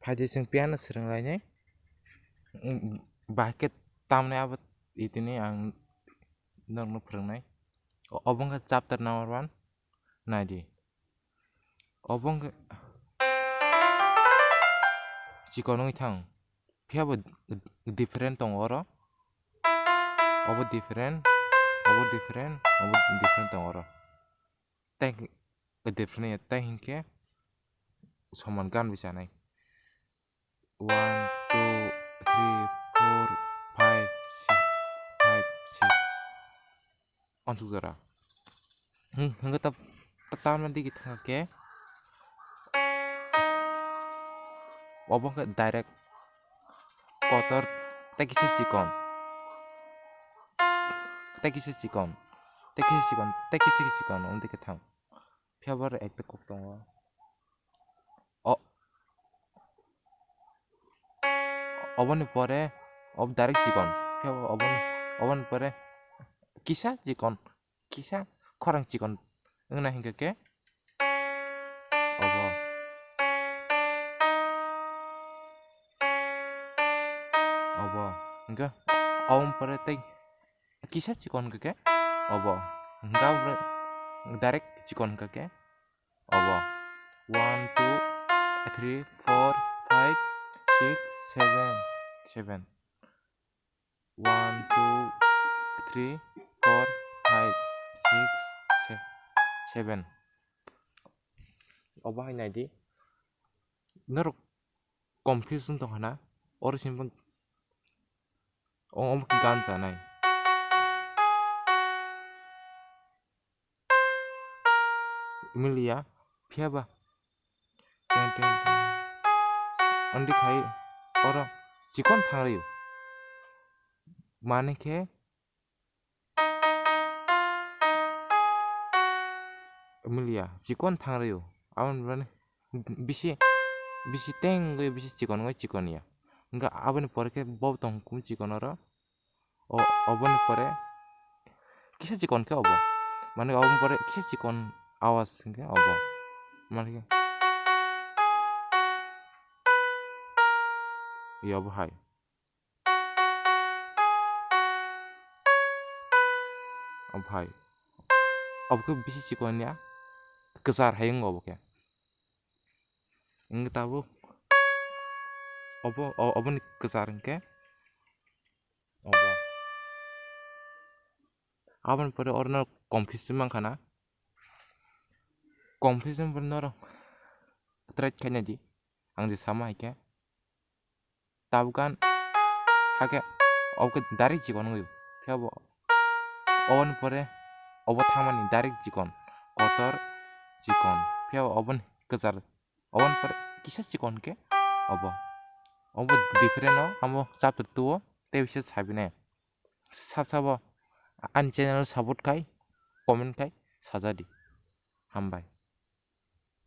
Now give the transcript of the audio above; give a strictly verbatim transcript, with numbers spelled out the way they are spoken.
Phaidi chwng piano swrwnglainai. Bahai khe tamni abo itini ang norokno phwrwngnai. O-, obo wngkha chapter number one. Naidi. Obo wngkha chikon wngwi thang. Phiya bo different tongo oro. Obo different, obo different, obo different tongo oro. Tei different ya, tei hinkhe soman gan bai chanai. One, two, three, four, five, six, five, six. Ansuk jora. Hmm, hingke ta, ta, tamni digi thangkhe. Obo khe direct kotor tei kisa chikon. Tei kisa chikon. Tei kisa chikon. Tei kisa chikon. Omo digi thang. Phiya bo ekta kok tongo. O, oboni pore, ob direct chikon. Phiya bo oboni, oboni pore kisa chikon, kisa khorang chikon wngna hinkhe khe obo. Obo. Hinkhe oboni pore tei kisa chikon hinkhe khe obo. Hinkhe aboni direct chikon hinkhe khe obo. One, two, three, four, five, six, seven, seven. One, two, three, four, five, six, se-, seven. Obo hai naidi. Norok confuse wng tongkha na? Oro simi bo o, omo khe gan chanai. Miliya, phiya ba? Ten, ten, ten. Ondi khai oro chikon thang rw. Mani khe miliya, chikon thang rw. Aboni bisi, bisi tengwi bisi chikon wngwi chikon ya. Hingkhe aboni pore khe bo tong kum chikon oro. O, oboni pore kisa chikon khe obo. Mane oboni pore kisa chikon awas hingkhe obo. Mane khe obo hai. Obo hai. Obo khe bisi chikon ya. Kwchar hai wngo obo khe. Hingkhe tabuk obo, o-, oboni kwchar hingkhe obo. Aboni pore oro no confuse mankha na. Confuse bo norok try khaina di. Ang je sama hai khe. Tabuk gan hakhe obo khe direct chikon wngwi. Phiya bo oboni pore obo thangmani direct chikon. Kotor chikon. Phiya bo oboni kwchar. Oboni pore kisa chikon khe obo. Obo different o amo chapter two o tei bisa sabinai. Sab sabo ani channel support khai, comment khai sajadi. Hambai.